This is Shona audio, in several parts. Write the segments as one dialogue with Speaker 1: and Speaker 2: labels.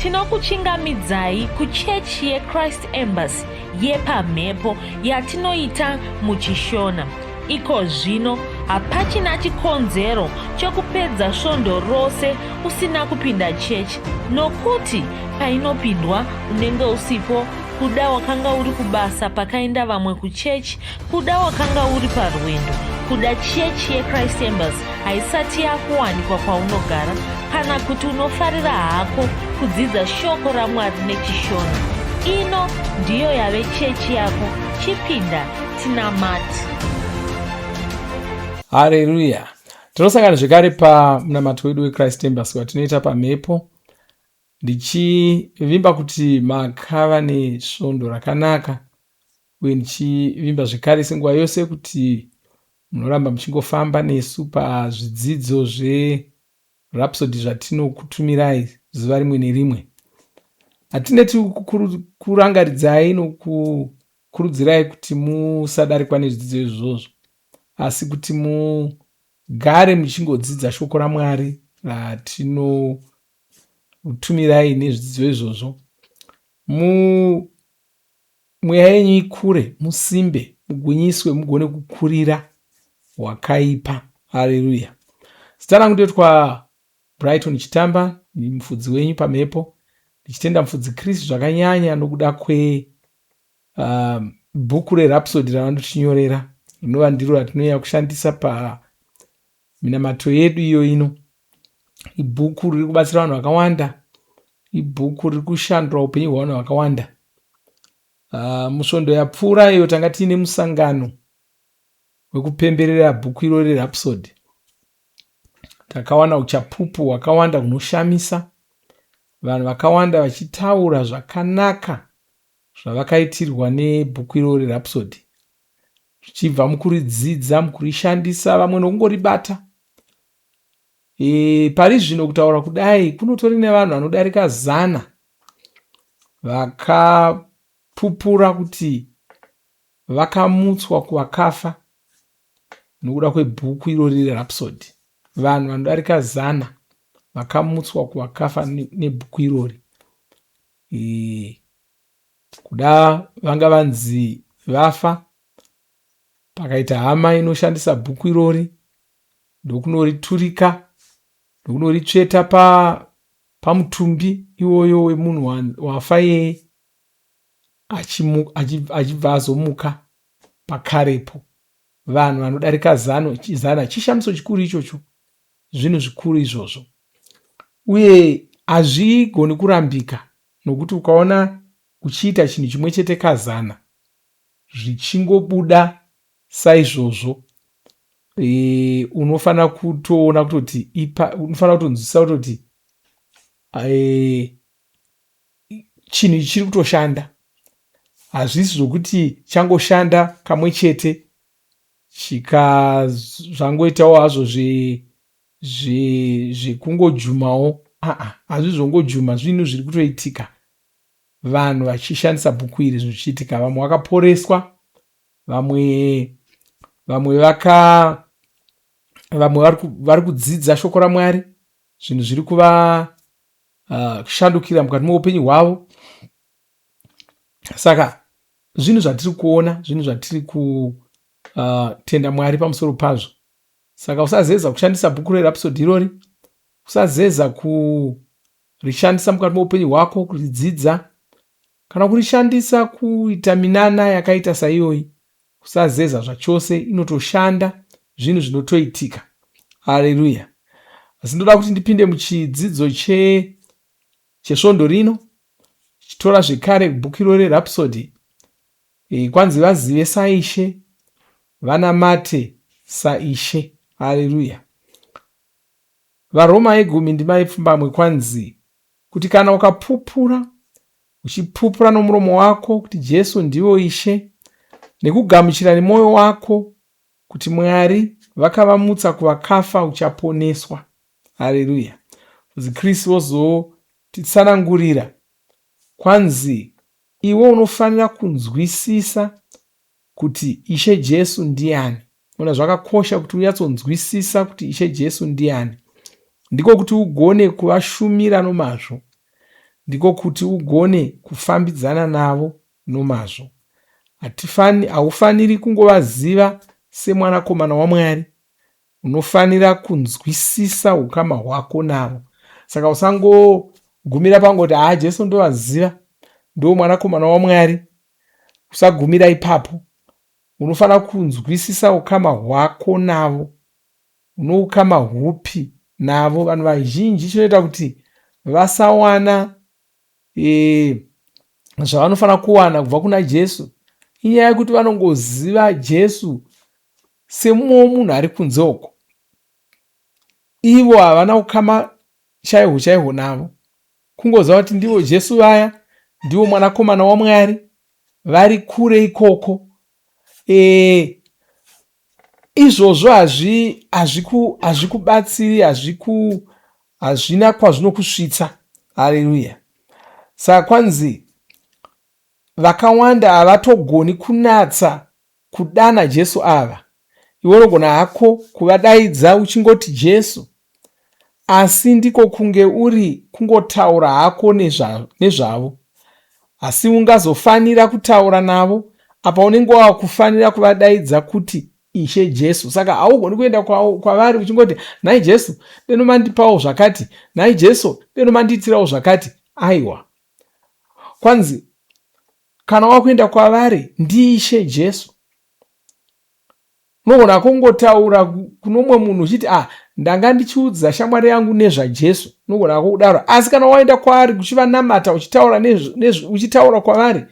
Speaker 1: Tinokuchingamidzai kuchechi yeChrist Embassy yepamhepo yatinoita muchiShona. Iko zvino hapachina chikonzero chekupedza svondo rose usina kupinda chechi nokuti painopindwa unenge usipo kuda wakanga uri kubasa pakaenda vamwe kuchechi kuda wakanga uri parwendo kuda chechi yechrist embassy haisati yakuwanikwa kwaunogara kana kuti unofarira hako kudzidza shoko ramwari nechishona ino ndiyo yave chechi yako chipinda tinamati
Speaker 2: hareruya tinosangana zvekare pamunamato wedu wechrist embassy watinoita pamhepo ndichivimba kuti makava nesvondo rakanaka uye ndichivimba zvekare senguva yose kuti munoramba muchingofamba nesu pazvidzidzo zverhapsody zvatinokutumirai zuva rimwe nerimwe hatineti kurangaridzai nokukurudzirai kuti musadarikwa nezvidzidzo izvozvo asi kuti mugare muchingodzidza shoko ramwari ratino tumirai nezvidzidzo izvozvo mu mweya yenyu ikure musimbe mugwinyiswe mugone kukurira wakaipa haleluya zita rangu ndoitwa brighton chitamba mufudzi wenyu pamhepo ndichitenda mufudzi kristu zvakanyanya nokuda kwe um, bhuku rerhapsody ravanotinyorera rinova ndiro ratinonyanya kushandisa paminamato yedu iyo ino ibhuku riri kubatsira vanhu vakawanda ibhuku riri kushandura upenyu hwevanhu vakawanda uh, musvondo yapfuura iyo tanga tiine musangano wekupemberera bhuku iro rerhapsody takawana uchapupu hwakawanda hunoshamisa vanhu vakawanda vachitaura zvakanaka zvavakaitirwa nebhuku iroro reRhapsody zvichibva mukuridzidza mukurishandisa vamwe nokungoribata e, pari zvino kutaura kudai kunotori nevanhu vanodarika zana vakapupura kuti vakamutswa kuvakafa nokuda kwebhuku irori reRhapsody vanhu vanodarika zana vakamutswa kuvakafa nebhuku irori e, kuda vanga vanzi vafa pakaita hama inoshandisa bhuku irori ndokunoriturika ndokunoritsveta pa pamutumbi iwoyo wemunhu wafa iyeye achibva azomuka pakarepo vanhu vanodarika zano zana chishamiso chikuru ichocho zvinhu zvikuru izvozvo uye hazvigoni kurambika nokuti ukaona uchiita chinhu chimwe chete kazana zvichingobuda saizvozvo e, unofanira kutoona kutoti ipa unofanira kutonzwisisa kutoti e, chinhu ichi chiri kutoshanda hazvisi zvokuti changoshanda kamwe chete chika zvangoitawo hazvo zvekungojumawo aa hazvizvongojuma zvinhu zviri kutoitika vanhu vachishandisa bhuku iri zvinhu zvichiitika vamwe vakaporeswa vamwe vamwe vaka vamwe vari kudzidza shoko ramwari zvinhu zviri kuva kushandukira mukati meupenyu hwavo saka zvinhu zvatiri kuona zvinhu zvatiri kutenda uh, mwari pamusoro pazvo saka usazeza kushandisa bhuku rerapsody irori usazeza kurishandisa mukati meupenyu hwako kuridzidza kana kurishandisa kuita minana yakaita saiyoyi kusazeza zvachose inotoshanda zvinhu zvinotoitika haleluya asi ndoda kuti ndipinde muchidzidzo che chesvondo rino chitora zvekare bhuku iro rerhapsody e, kwanzi vazive saishe vanamate saishe haleluya varoma yegumi ndima yepfumbamwe kwanzi kuti kana ukapupura uchipupura nomuromo wako kuti jesu ndivo ishe nekugamuchira nemwoyo wako kuti mwari vakavamutsa kuvakafa uchaponeswa haleluya zikristu vozotitsanangurira kwanzi iwe unofanira kunzwisisa kuti Ishe Jesu ndiani. Ona zvakakosha kuti unyatsonzwisisa kuti Ishe Jesu ndiani. Ndiko kuti ugone kuvashumira nomazvo. Ndiko kuti ugone kufambidzana navo nomazvo. Hatifani, haufaniri kungovaziva semwanakomana waMwari. Unofanira kunzwisisa ukama hwako navo. Saka usangogumira pangoti haa Jesu ndovaziva, ndiwo mwanakomana waMwari. Usagumira ipapo. Unofanira kunzwisisa ukama hwako navo. Unoukama hupi navo? Vanhu vazhinji chinoita kuti vasawana e, zvavanofanira kuwana kubva kuna Jesu inyaya yekuti vanongoziva Jesu semumwewo munhu ari kunze uko. Ivo havana ukama chaihwo chaihwo navo. Kungoziva kuti ndivo Jesu vaya, ndivo mwanakomana waMwari, vari kure ikoko. E, izvozvo hazvikubatsiri, hazviku hazvina kwazvinokusvitsa. Haleluya. Saka kwanzi vakawanda havatogoni kunatsa kudana Jesu ava. Iwe unogona hako kuvadaidza uchingoti Jesu, asi ndiko kunge uri kungotaura hako nezvavo. Asi ungazofanira kutaura navo apa unenge wava kufanira kuvadaidza kuti Ishe Jesu. Saka haugoni kuenda kwavari uchingoti nhai Jesu, deno mandipawo zvakati, nhai Jesu, deno mandiitirawo zvakati. Aiwa. Kwanzi kana wakuenda kwavari ndiIshe Jesu. Unogona kungotaura kunomwe munhu uchiti ah, ndanga ndichiudza shamwari yangu nezvaJesu. Unogona kudaro, asi kana waenda kwaari uchivanamata uchitaura uchitaura kwavari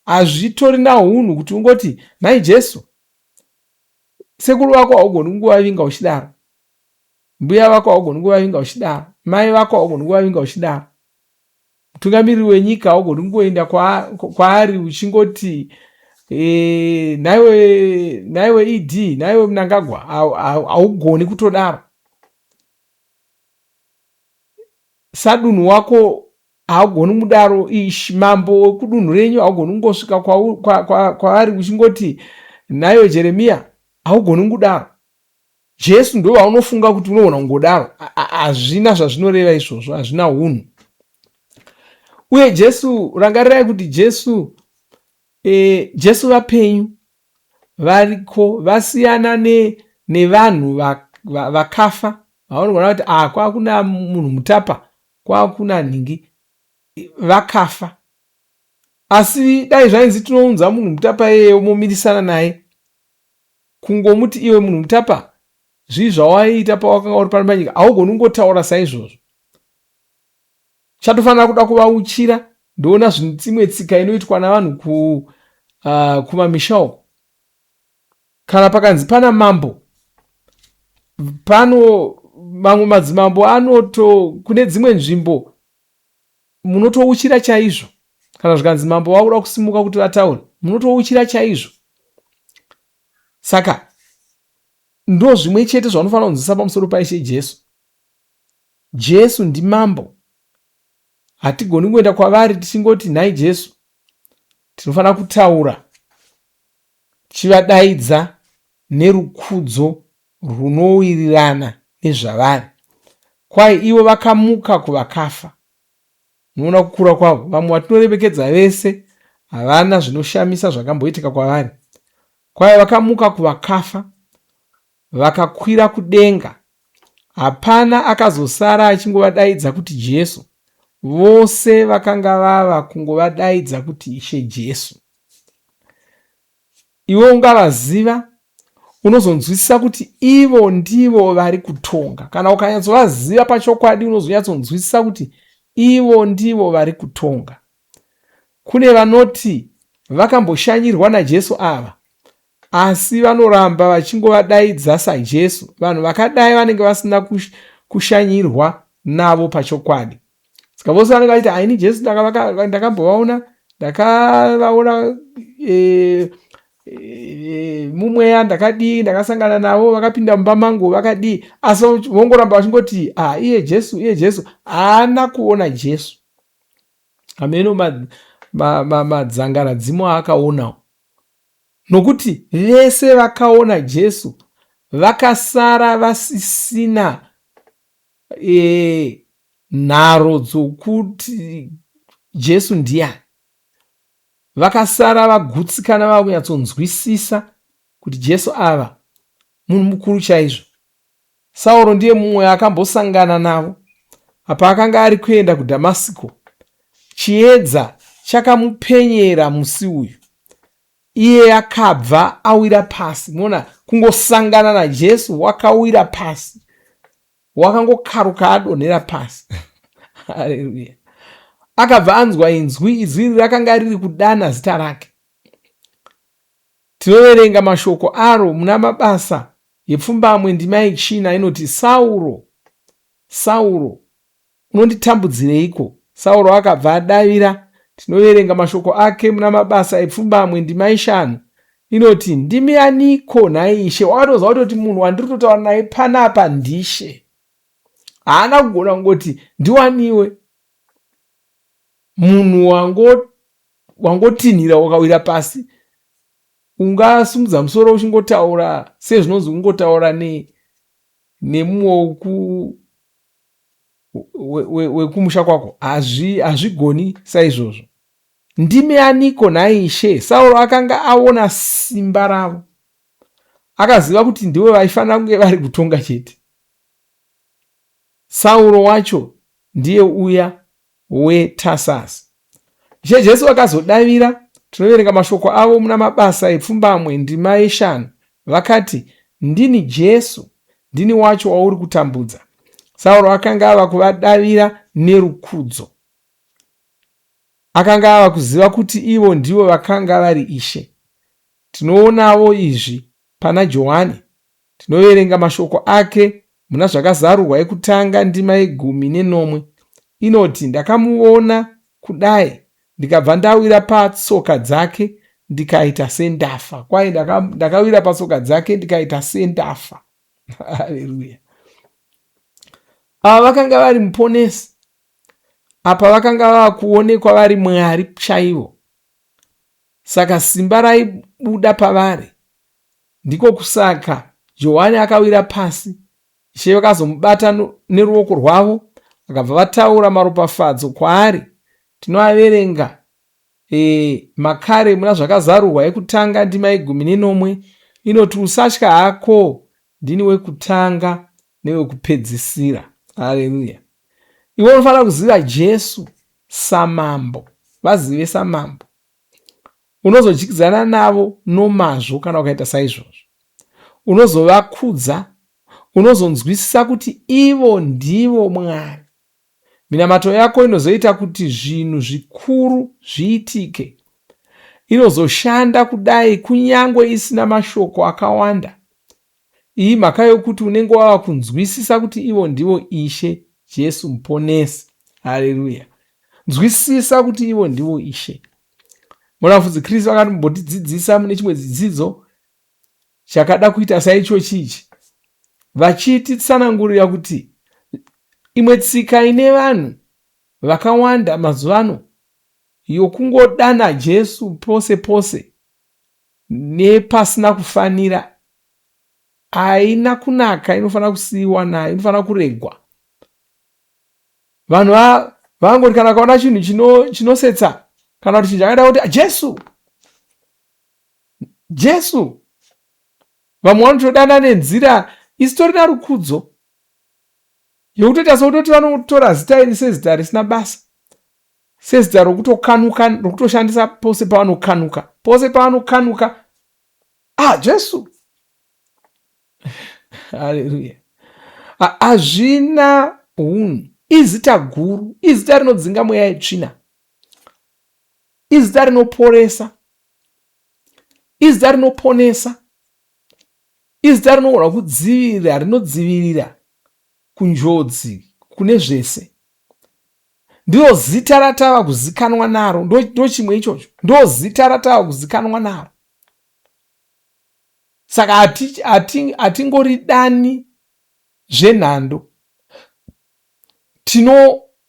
Speaker 2: hazvitorina hunhu kuti ungoti nhai Jesu. Sekuru vako haugoni kungovavinga uchidaro, mbuya vako haugoni kuvavinga uchidaro, mai vako haugoni kuvavinga uchidaro. Mutungamiriri wenyika haugoni kungoenda kwaari uchingoti e, nhaiwe nhaiwe ED nhaiwe Mnangagwa, haugoni kutodaro. Sadunhu wako haugoni kudaro, mambo wekudunhu renyu haugoni kungosvika kwaari uchingoti nhaiwe Jeremiya, haugoni kudaro. Jesu ndo vaunofunga kuti unogona kungodaro. Hazvina zvazvinoreva izvozvo, hazvina hunhu. Uye Jesu, rangarirai kuti Jesu e, Jesu vapenyu variko, vasiyana ne, nevanhu vakafa va, va vaunogona kuti ah, kwakuna munhu mutapa, kwakuna nhingi, vakafa. Asi dai zvainzi tinounza munhu mutapa iyeye momirisana naye, Kungomuti iwe munhu mutapa zvii zvawaiita pawakanga uri pano panyika haugoni kungotaura saizvozvo. Chatofanira kuda kuvauchira ndoona zvimwe tsika inoitwa navanhu ku kumamisha uko. Kana pakanzi pana mambo pano mamwe madzimambo anoto kune dzimwe nzvimbo munotouchira chaizvo kana zvikanzi mambo vakuda kusimuka kuti vataure munotouchira chaizvo saka ndo zvimwe chete zvaunofanira kunzwisisa pamusoro paishe jesu jesu ndimambo hatigoni kuenda kwavari tichingoti nhai jesu tinofanira kutaura tichivadaidza nerukudzo rwunowirirana nezvavari. Kwai ivo vakamuka kuvakafa. Munoona kukura kwavo. Vamwe vatinoremekedza vese havana zvinoshamisa zvakamboitika kwavari. Kwai vakamuka kuvakafa vakakwira kudenga. Hapana akazosara achingovadaidza kuti Jesu. Vose vakanga vava kungovadaidza kuti Ishe Jesu. Iwe ungavaziva, unozonzwisisa kuti ivo ndivo vari kutonga. Kana ukanyatsovaziva pachokwadi, unozonyatsonzwisisa kuti ivo ndivo vari kutonga. Kune vanoti vakamboshanyirwa naJesu ava, asi vanoramba vachingovadaidza saJesu. Vanhu vakadai vanenge vasina kushanyirwa navo pachokwadi. Saka vose vanenge vachiti aini Jesu ndakambovaona, ndakavaona e, e, mumweya, ndakadii, ndakasangana navo, vakapinda mumba mangu, vakadii, asi vongoramba vachingoti ah, iye Jesu, iye Jesu. Haana kuona Jesu. Hameno madzangaradzimu ma, ma, aakaonawo nokuti vese vakaona Jesu vakasara vasisina e, nharo dzokuti Jesu ndiyani. Vakasara vagutsikana vava kunyatsonzwisisa kuti Jesu ava munhu mukuru chaizvo. Sauro ndiye mumwe akambosangana navo apa akanga ari kuenda kuDhamasiko. Chiedza chakamupenyera musi uyu. Iye akabva awira pasi. Muona, kungosangana naJesu wakawira pasi. Wakangokaruka adonhera pasi. Haleluya. Akabva anzwa inzwi, izwi iri rakanga riri kudana zita rake. Tinoverenga mashoko aro muna Mabasa yepfumbamwe ndima yechina inoti, Sauro, Sauro, unonditambudzireiko? Sauro akabva adavira. Tinoverenga mashoko ake muna Mabasa epfumbamwe ndima yeshanu inoti, Ndimi aniko nhai Ishe? Wakatoziva kutoti munhu wandiri kutotaura naye panapa ndiShe. Haana kugona kungoti ndiwaniwe munhu wango wangotinhira wakawira pasi ungasumudza musoro uchingotaura sezvinonzi kungotaura nemumwe wekumusha kwako hazvigoni saizvozvo ndimi aniko nhai ishe sauro akanga aona simba ravo akaziva kuti ndivo vaifanira kunge vari kutonga chete Sauro wacho ndiye uya weTasasi. Ishe Jesu vakazodavira, tinoverenga mashoko avo muna Mabasa epfumbamwe ndima yeshanu. Vakati, Ndini Jesu, ndini wacho wauri kutambudza. Sauro akanga ava kuvadavira nerukudzo. Akanga ava kuziva kuti ivo ndivo vakanga vari Ishe. Tinoonawo izvi pana Johani. Tinoverenga mashoko ake muna Zvakazarurwa yekutanga ndima yegumi nenomwe inoti, Ndakamuona kudai ndikabva ndawira patsoka dzake ndikaita sendafa. Kwai ndakawira patsoka dzake ndikaita sendafa. Haleluya. Ava vakanga vari muponesi. Apa vakanga vava kuonekwa vari Mwari chaivo. Saka simba raibuda pavari. Ndiko kusaka Johani akawira pasi. Ishe vakazomubata neruoko rwavo vakabva vataura maropafadzo kwaari. Tinoaverenga e, makare muna Zvakazarurwa yekutanga ndima yegumi nenomwe inoti usatya hako ndini wekutanga newekupedzisira. Haleluya. Iwe unofanira kuziva Jesu samambo. Vazive samambo. Unozodyidzana navo nomazvo kana ukaita saizvozvo. Unozovakudza, unozonzwisisa kuti ivo ndivo Mwari. Minamato yako inozoita kuti zvinhu zvikuru zviitike. Inozoshanda kudai kunyange isina mashoko akawanda. Iyi mhaka yokuti unenge wava kunzwisisa kuti ivo ndivo Ishe Jesu Muponesi. Haleluya. Nzwisisa kuti ivo ndivo Ishe. Murafudzi Kristu vakambotidzidzisa mune chimwe chidzidzo chakada kuita saichochi ichi vachititsanangurira kuti imwe tsika ine vanhu vakawanda mazuva ano yokungodana Jesu pose pose nepasina kufanira haina kunaka inofanira kusiyiwa nayo inofanira kuregwa vanhu vangoti kana kaona chinhu chinosetsa kana kuti chinhu chakaita kuti ah, jesu jesu vamwe vanotodana nenzira isitorina rukudzo yokutoita sokutoti vanotora zita iri sezita risina basa sezita rokutokanuka rokutoshandisa pose pavanokanuka pose pavanokanuka ah jesu haleluya hazvina hunhu izita guru izita rinodzinga mweya yetsvina izita rinoporesa izita rinoponesa izita rinogona kudzivirira rinodzivirira kunjodzi kune zvese ndiro zita ratava kuzikanwa naro ndochimwe ichocho ndo zita ratava kuzikanwa naro saka hatingoridani ati, ati zvenhando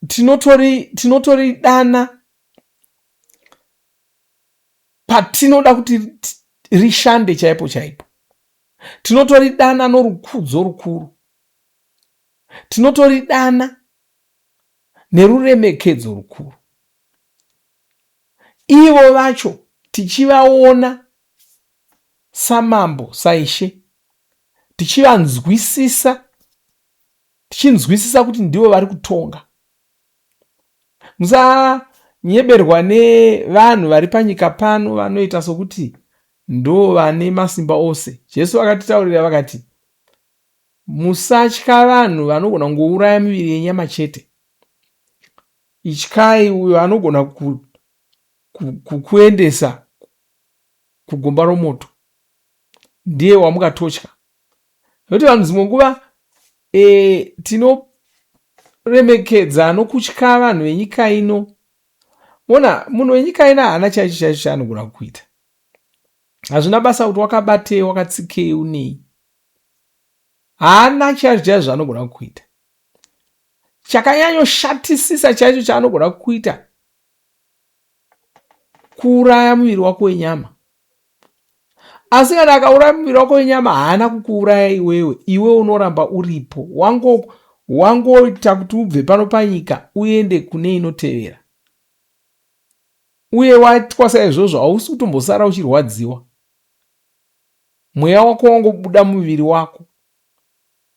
Speaker 2: tinotoridana tino patinoda kuti rishande chaipo chaipo tinotoridana norukudzo rukuru tinotoridana. Neruremekedzo rukuru. Ivo vacho tichivaona samambo, saishe, tichivanzwisisa, tichinzwisisa kuti ndivo vari kutonga. Musanyeberwa nevanhu vari panyika pano vanoita sokuti ndo vane masimba ose. Jesu vakatitaurira vakati, Musatya vanhu vanogona kungouraya miviri yenyama chete. Ityai uyo anogona kukuendesa kugomba romoto. Ndiye wamungatotya. Nokuti vanhu dzimwe nguva e, tinoremekedza nokutya vanhu venyika ino. Mona munhu wenyika ino haana chaicho chaicho chaanogona kuita. Hazvina basa kuti wakabatei, wakatsikei, unei. Haana chaizvo chaizvo zvaanogona kuita. Chakanyanyoshatisisa chaicho chaanogona kuita kuuraya muviri wako wenyama. Asi kana akauraya muviri wako wenyama haana kukuuraya iwewe, iwe unoramba uripo. Wango wangoita kuti ubve pano panyika uende kune inotevera. Uye waitwa saizvozvo hausi kutombosara uchirwadziwa. Mweya wako wangobuda muviri wako.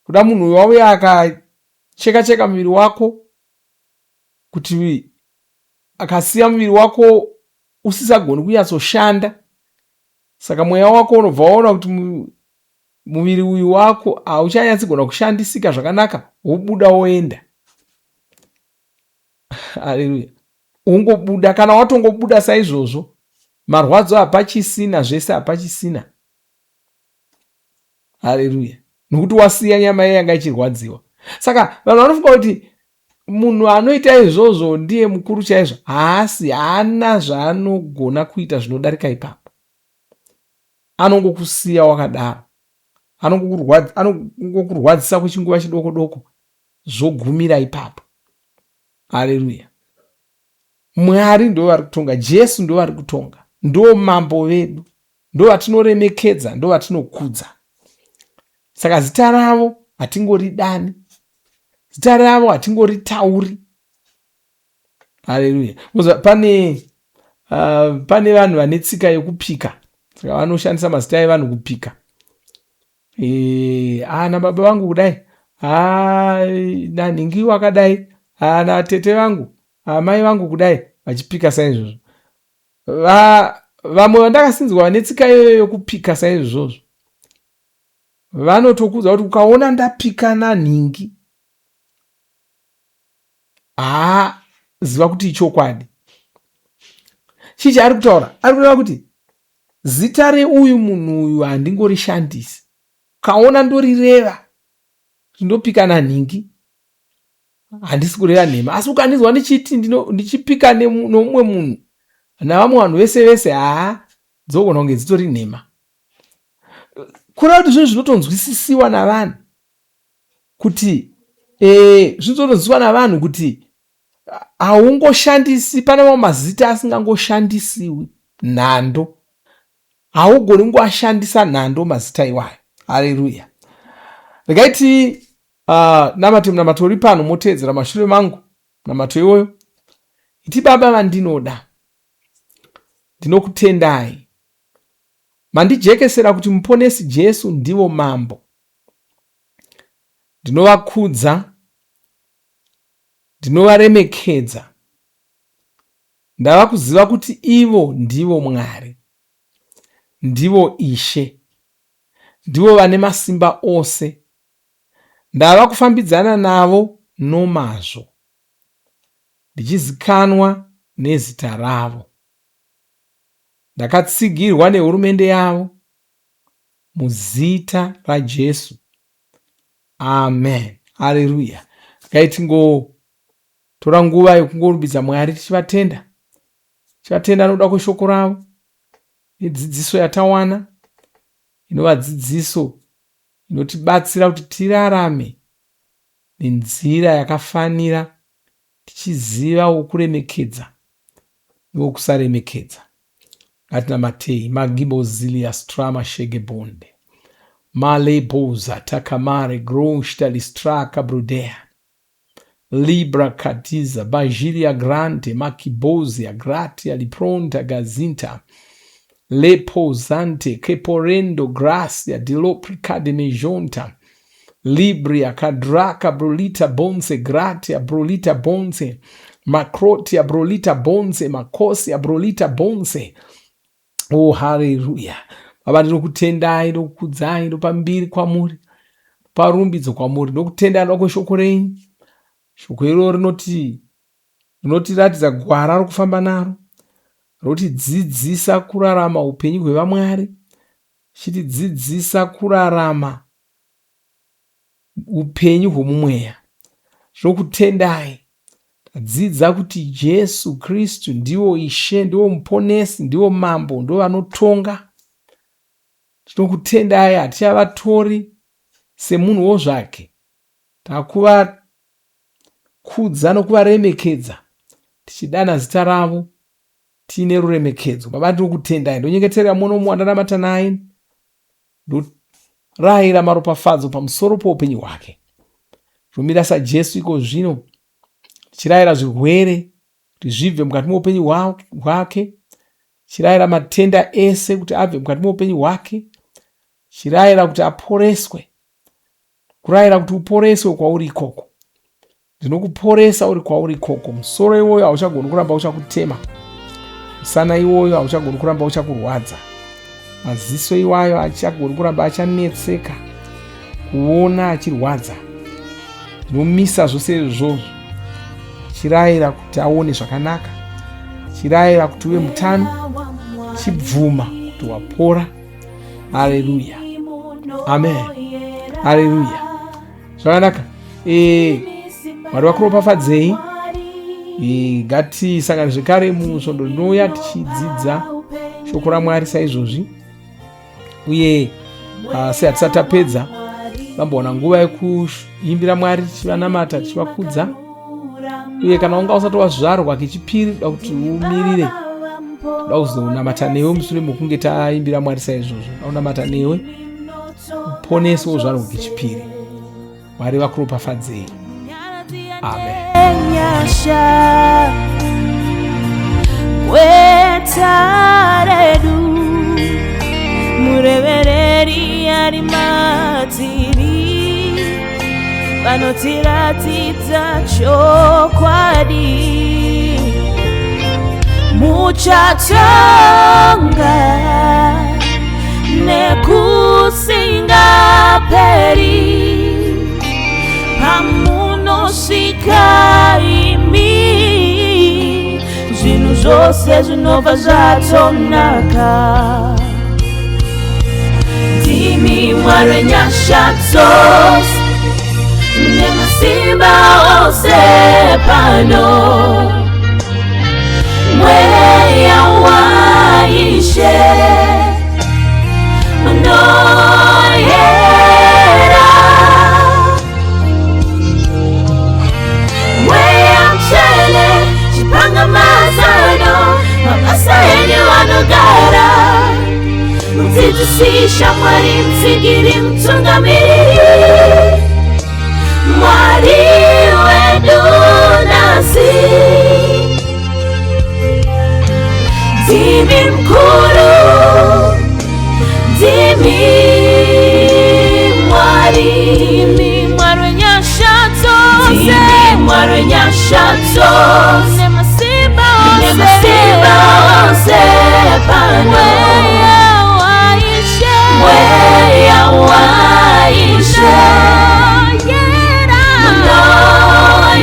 Speaker 2: Kuda munhu uyu wauya akacheka cheka muviri wako kuti akasiya muviri wako usisagoni kunyatsoshanda saka mweya wako unobva waona kuti muviri uyu wako hauchanyatsigona kushandisika zvakanaka wobuda woenda. Haleluya. Ungobuda kana watongobuda saizvozvo marwadzo hapachisina zvese hapachisina. Haleluya. Nokuti wasiya nyama iye yanga ichirwadziwa. Saka vanhu vanofunga kuti munhu anoita izvozvo ndiye mukuru chaizvo. Haasi, haana zvaanogona kuita zvinodarika ipapo. Anongokusiya wakadaro. Anongokurwadzisa kwechinguva chidoko doko zvogumira ipapo. Haleluya. Mwari ndo vari kutonga, Jesu ndo vari kutonga, ndo mambo vedu, ndo vatinoremekedza, ndo vatinokudza. Saka zita ravo hatingoridani, zita ravo hatingoritauri. Haleluya. Pane pane vanhu vane tsika yekupika, saka vanoshandisa mazita evanhu kupika. E, ana baba vangu kudai, nanhingi wakadai, ana tete vangu, amai vangu kudai, vachipika saizvozvo. Vamwe vandakasinzwa vane tsika iyoyo yokupika saizvozvo vanotokuudza kuti ukaona ndapika nanhingi, haa ziva kuti ichokwadi. Chii chaari kutaura? Ari kureva kuti zita reuyu munhu uyu handingorishandisi. Ukaona ndorireva kuti ndopika nanhingi, handisi kureva nhema. Asi ukandinzwa ndichiti ndichipika nomumwe munhu navamwe vanhu vese vese, haa dzogona kunge dzitori nhema. Kureva kuti zvinhu zvinotonzwisisiwa navanhu kuti e, zvinotonzwiswa navanhu kuti haungoshandisi, pane mamwe mazita asingangoshandisiwi nhando, haugoni kungoashandisa nhando mazita iwayo. Haleluya. Regai ti namate munamato uri pano, moteedzera mashure mangu munamato iwoyo. Iti, Baba vandinoda, ndinokutendai, mandijekesera kuti Muponesi Jesu ndivo Mambo. Ndinovakudza, ndinovaremekedza. Ndava kuziva kuti ivo ndivo Mwari, ndivo Ishe, ndivo vane masimba ose. Ndava kufambidzana navo nomazvo, ndichizikanwa nezita ravo. Ndakatsigirwa nehurumende yavo muzita raJesu. Amen. Haleluya. Regai tingotora nguva yokungorumbidza Mwari tichivatenda. Tichivatenda nokuda kweshoko ravo nedzidziso yatawana inova dzidziso inotibatsira kuti tirarame nenzira yakafanira tichiziva wokuremekedza newokusaremekedza. Ngatinamatei. Magibo zilia strama shegebonde maleboza takamare groshta listraka brudea. Libra Katiza, Bajilia Grande, Makibozia, Gratia, Lipronta, Gazinta, Leposante, Keporendo, Gracia, Diloprica de Mejonta, Libria, Kadraka, Brolita, Bonse, Gratia, Brolita, Bonse, Macrotia, Brolita, Bonse, Makosia, Brolita, Bonse. Oh, haleluya. Baba, ndinokutendai, ndokukudzai, ndopa mbiri kwamuri, ndopa rumbidzo kwamuri, ndokutendai noda kweshoko renyu. Shoko iroro rinoti rinotiratidza gwara rokufamba naro, rotidzidzisa kurarama upenyu hwevamwari, richitidzidzisa kurarama upenyu hwomumweya. Tinokutendai. Tadzidza kuti Jesu Kristu ndiwo Ishe, ndiwo Muponesi, ndiwo Mambo, ndiwo vanotonga. Tinokutendai, hatichavatori semunhuwo zvake. Takuvakudza nokuvaremekedza tichidana zita ravo tiine ruremekedzo. Baba, ndinokutendai. Ndonyengeterera mumwe nomumwe wandanamata naye. Ndorayira maropafadzo pamusoro poupenyu hwake. Ndomira saJesu iko zvino ndichirayira zvirwere kuti zvibve mukati meupenyu hwake, chirayira matenda ese kuti abve mukati meupenyu hwake, chirayira kuti aporeswe Kurayira kuti uporeswe kwauri ikoko. Ndinokuporesa uri kwauri ikoko. Musoro iwoyo hauchagoni kuramba uchakutema. Musana iwoyo hauchagoni kuramba uchakurwadza. Maziso iwayo achagoni kuramba achanetseka kuona achirwadza. Ndinomisa zvose izvozvo. Chirayira kuti aone zvakanaka. Chirayira kuti uve mutano. Chibvuma kuti wapora. Haleluya. Amen. Haleluya. Zvakanaka. Eh, Mwari vakuropafadzei. Eh, ngatisangane zvekare musvondo rinouya tichidzidza shoko raMwari saizvozvi. Uye asi hatisati tapedza vambowana nguva yekuimbira Mwari tichivanamata tichivakudza. Uye kana wanga usati wazvarwa kechipiri da kuti umirire toda kuzonamata newe mushure mekunge taimbira Mwari saizvozvo. Toda kunamata newe uponese wozvarwa kechipiri. Mwari vakuropafadzei. Amen.
Speaker 1: Gweta redu murevereri ari matiri vanotiratidza chokwadi muchatonga nekusingaperi pamunosvika imi zvinhu zvose zvinobva zvatonaka ndimi Mwari wenyasha dzose nemasimba ose pano mweya waIshe unoyera mweya mutsvene chipanga mazano mabasa enyu anogara mudzidzisi shamwari mutsigiri mutungamiriri Mwari wedu nhasi ndimi mukuru ndimi Mwari ndimi Mwari wenyasha dzose ndimi Mwari wenyasha dzose nemasimba ose nemasimba ose pano mweya waIshe mweya waIshe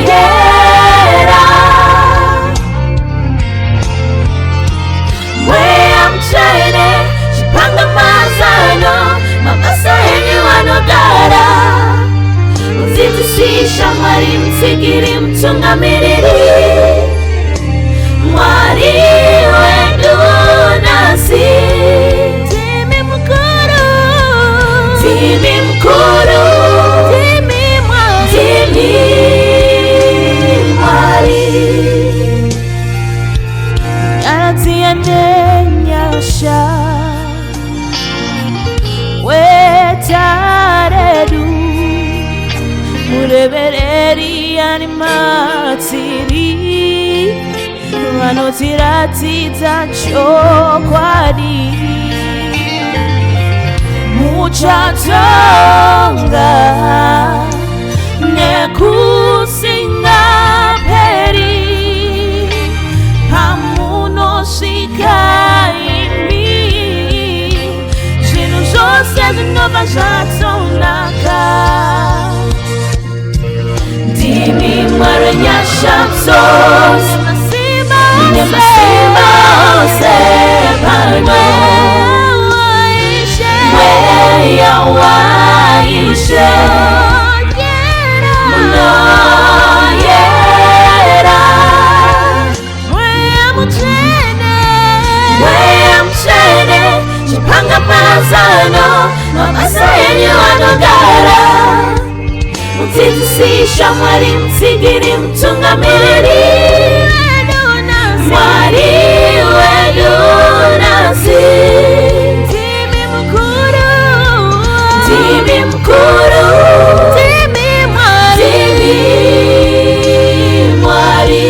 Speaker 1: unoyera mweya mutsvene chipanga mazano mabasa enyu anogara mudzidzisi shamwari mutsigiri mutungamiriri Mwari wedu nhasi ndimi mukuru ndimi mukuru ndimi Mwari ndimi Mwari nyaradzi nenyasha gweta redu murevereri ari matiri Vanotiratidza chokwadi. Muchatonga nekusingaperi pamunosvika imi zvinhu zvose zvinobva zvatonaka. Ndimi Mwari nyasha dzose nemasimba ose pano Mweya waIshe munoyera. Mweya Mutsvene, Mweya Mutsvene, chipanga mazano, mabasa enyu anogara. Mudzidzisi, shamwari, mutsigiri, mutungamiriri, Mwari wedu nhasi. Ndimi mukuru, ndimi mukuru, ndimi Mwari, ndimi Mwari.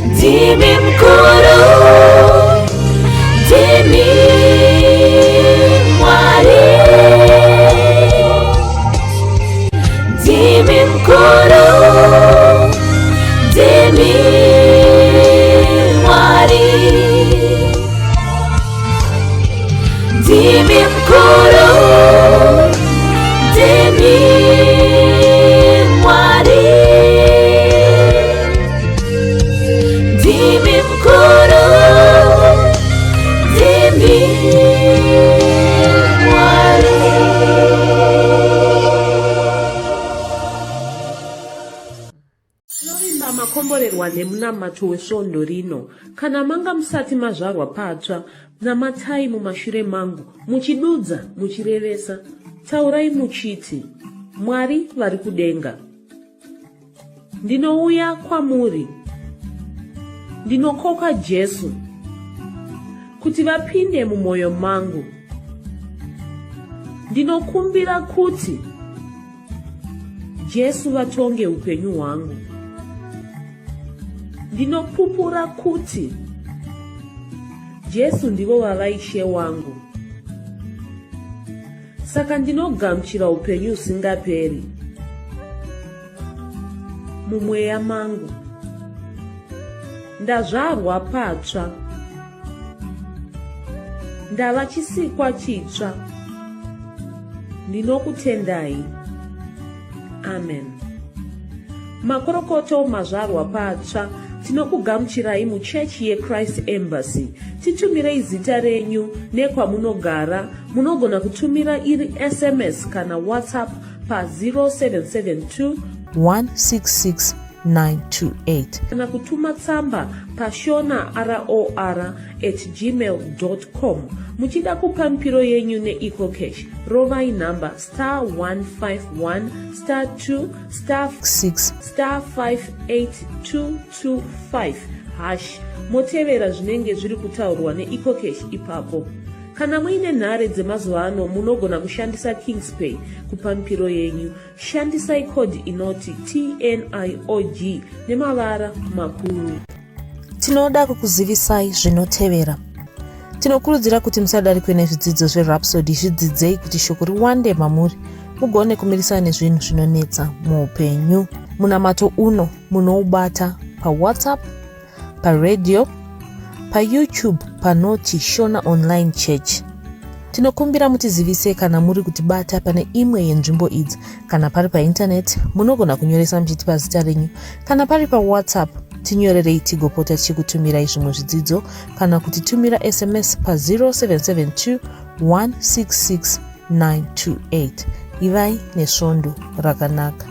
Speaker 1: Ndimi mukuru, ndimi Mwari. Ndimi mukuru, ndimi Mwari. Ndimi mukuru, ndimi Mwari. Ndimi mukuru, ndimi Mwari.
Speaker 3: Tinovimba makomborerwa nemunamato wesvondo rino. Kana manga musati mazvarwa patsva, namatai mumashure mangu, muchidudza, muchirevesa. Taurai muchiti, Mwari vari kudenga. Ndinouya kwamuri. Ndinokoka Jesu kuti vapinde mumwoyo mangu. Ndinokumbira kuti Jesu vatonge upenyu hwangu. Ndinopupura kuti Jesu ndivo vava Ishe wangu. Saka ndinogamuchira upenyu husingaperi mumweya mangu. Ndazvarwa patsva. Ndava chisikwa chitsva. Ndinokutendai. Amen. Makorokoto mazvarwa patsva. Tinokugamuchirai muchechi yeChrist Embassy. Titumirei zita renyu nekwamunogara. Munogona kutumira iri SMS kana WhatsApp pa 0772
Speaker 1: 166 928.
Speaker 3: Kana kutuma tsamba pashona ror at gmail com. Muchida kupa mipiro yenyu neEcoCash, rovai nhamba star 151 star 2 star
Speaker 1: 6
Speaker 3: star 58225 hash, motevera zvinenge zviri kutaurwa neEcoCash ipapo. Kana muine nhare dzemazuva ano munogona kushandisa Kingspay kupa mipiro yenyu. Shandisai code inoti TNIOG nemavara makuru.
Speaker 1: Tinoda kukuzivisai zvinotevera. Tinokurudzira kuti musadarikwe nezvidzidzo zveRhapsody, zvidzidzei kuti shoko riwande mamuri mugone kumirisana nezvinhu zvinonetsa muupenyu. Munamato uno munoubata paWhatsApp, paradio, paYouTube panoti Shona Online Church. Tinokumbira mutizivise kana muri kutibata pane imwe yenzvimbo idzi. Kana pari paintaneti, munogona kunyoresa muchitipa zita renyu. Kana pari paWhatsApp, tinyorerei tigopota tichikutumirai zvimwe zvidzidzo kana kutitumira SMS pa 0772 166 928. Ivai nesvondo rakanaka.